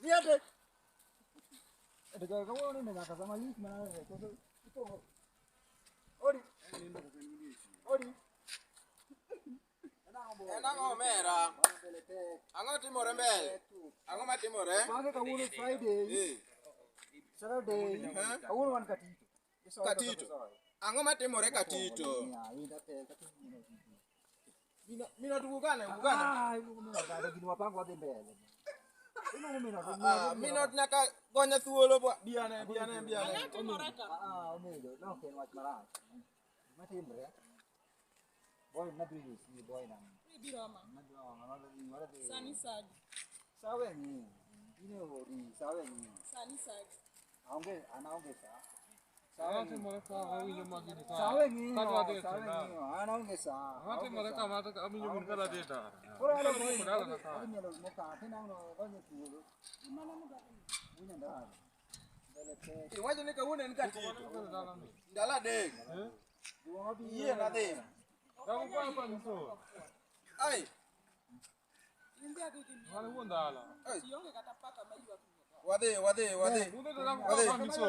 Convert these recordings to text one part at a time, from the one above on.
Niate. Ndo kawuono ne nyaka sama lich mana koso ipogo. Odi. Odi. En ang'o omera? Ang'o timore mbele? Ang'o matimore? Pange kawuono Friday. Eh, Saturday. Kawuono wan Katito. Katito. Ang'o matimore Katito? Mino tugane, ugane. Ah, mino kata gini wapango wadhi mbele. Iluongo mino to Ah, mino nyaka gonya thuolo bwa. Biane, biane, biane. Ah, omedo, no ok en wach marach. Gima timre, boy nadhi si boy na. Ibiro ma. Nadhi wadhi wadhi. Sani sadi. Sawe ni. Ine odi, sawe ni. Sani sadi. Aonge, an aonge sa. Ang'o timore ka awinjo magini ka? Sawe ng'iyo, Ka dwa dhi e sawe dala. ng'iyo, an aonge sa. Ang'o timore ka ma awinjo gin ka adhi e dala? Koro an boy, Koro dala ka. adhi mielo mokate nang'o gonye thuolo. Winyo ndalo. Mbele pek. Iwacho ni kawuono en Katito. Koro dala ni. Ndalo adek. Eh? Duong' obiro. Yie nadhi. Dago kwa pamiso. Ai, In be adhi dhi miel. Mano wuon dala. Ionge kata paka ma ywak ni. wadhi, wadhi, wadhi. Udhi to dago kwa pamiso.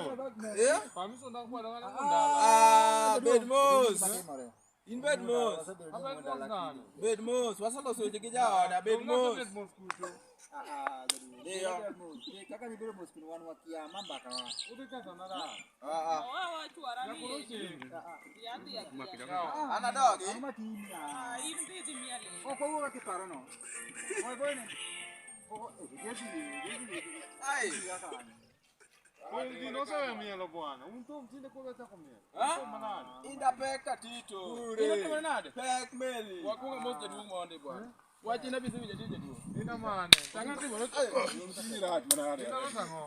Eh? Pamiso dago kwa dala wuon dala. Ah, bed mos. Matimore. In bed mos. Abed mos nade? Bed mos. Waseloso weche gi jaoda. Bed Dong' mos. nasebet mos kucho. Ah, ah, jaduong'. Ndiyo. Kaka nibedo mos kuno wan wakia ma mbaka wa. Udhi ketho na dala. Ah, ah. Owa wachwara ni Nyakoro chieng'. dhi adhi adhiya. Yawa. An adogi. Ang'o matimi? Ah, in dhi dhi miel. Ok wawuo kaka iparo no. Boy boy ne. Oh, eh, jesi, jesi. Ai. Wuon gino oseweyo mielo bwana. Un thum tinde koro chako miel. Ha? Thum manade? Inda pek Katito. Ino timore nade? Pek meli. Wakuongo mos jaduong' mondi bwana. Wach ina bisi winjo tij jaduong'. Ina mane? Tang'o timore? Chunyi rach manade. Indalo tang'o?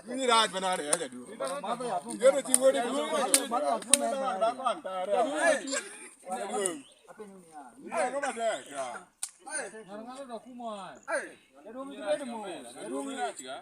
Chunyi rach manade ya jaduong'. Indalo tang'o? Igeno chi wuodi duong'. Madho yath mer Dhako antare. Jaduong'. Apenjo niya. Ing'eyo matek. ah. Ng'ato ng'ato dok kuma oae. Jaduong' ibed mos. Jaduong'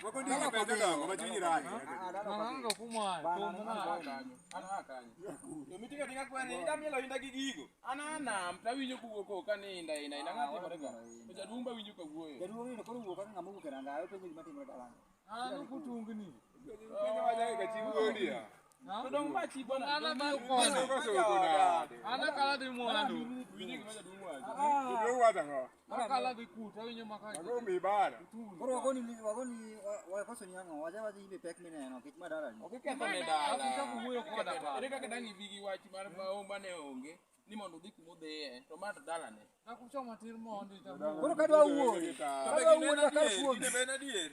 Moko ndiko pesa dongo ma chunyi rach. Ah, dala Ng'ato ng'ato dok kuma oae. Bana, Thum manade? An aa kanyo. To miting'o ating'a kwer ni ida mielo inda gi gigo. An aa nam to awinjo kuwuok oko ka ni inda inda inda ng'a timore ga. To jaduong' be awinjo ka wuoyo. Jaduong' ni koro wuok kaka ng'ama owuok e rangach openjo gima timore dalano. An okutungni. Penjo wachake ka chi wuodi ya. To dong' ma chi bwana. An abiro kono. Koso nade. An akala dhi mwandu. Winjo gima jaduong' wacho. Jaduong' wacho ang'o? Akala dhi kuto awinjo maka. Ang'o mi bara. Koro wagoni wagoni wakoso ni ang'o? Wacha wacha ibe pek mineno nikech ma dalani. Ok iketho ne dala. Afu chako wuoyo koda paro. Ere kaka dang' ibi gi wach mar ma ne onge ni mondo udhi kuma udhiye to ma to dalane. Nakuchoma tir mondi. Koro kadwa wuoyo. To Kadwa be gino wuoyo en kaka adier? kuomi. Gino be en adier?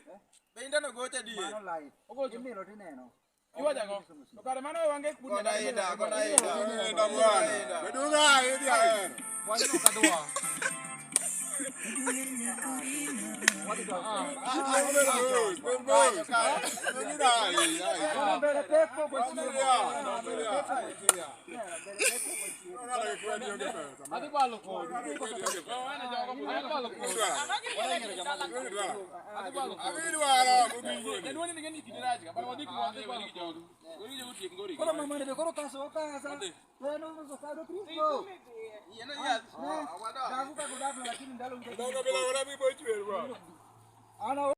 Be inda no gocho adier? Mano life. Ogocho. Imilo tineno. Iwacho ang'o? To kare mano e wange kuno. Kona inda, kona inda. Inda bwana. Jaduong' ah, idhi ahero. Wachno kadwa. Bed mos, bed mos. Chunyi rach. Koro mbele pek pok ochiemo. Mbele Mbele pek pok ochiemo. Mbele pek pok ochiemo. Ng'ato gi kwendi onge pesa. Adhi balo kodi. Ng'ato gi kwendi onge pesa. Adhi balo kodi. Ang'o gimielo e dala ka? Adhi dwaro. Adhi balo kodi. Adhi dwaro mogingoni. Jaduong' ni ng'eni kinde rach ga. Bana wadhi kuma wadhiye wadhi gi jogo. Gori jogo tiek ngori. Koro mamane be koro kaso okasa. To en oso kado Kristo. Yie no yath. Dagu kaka odak no lakini ndalo Dongo bilawore mi bochwer bwana. Ana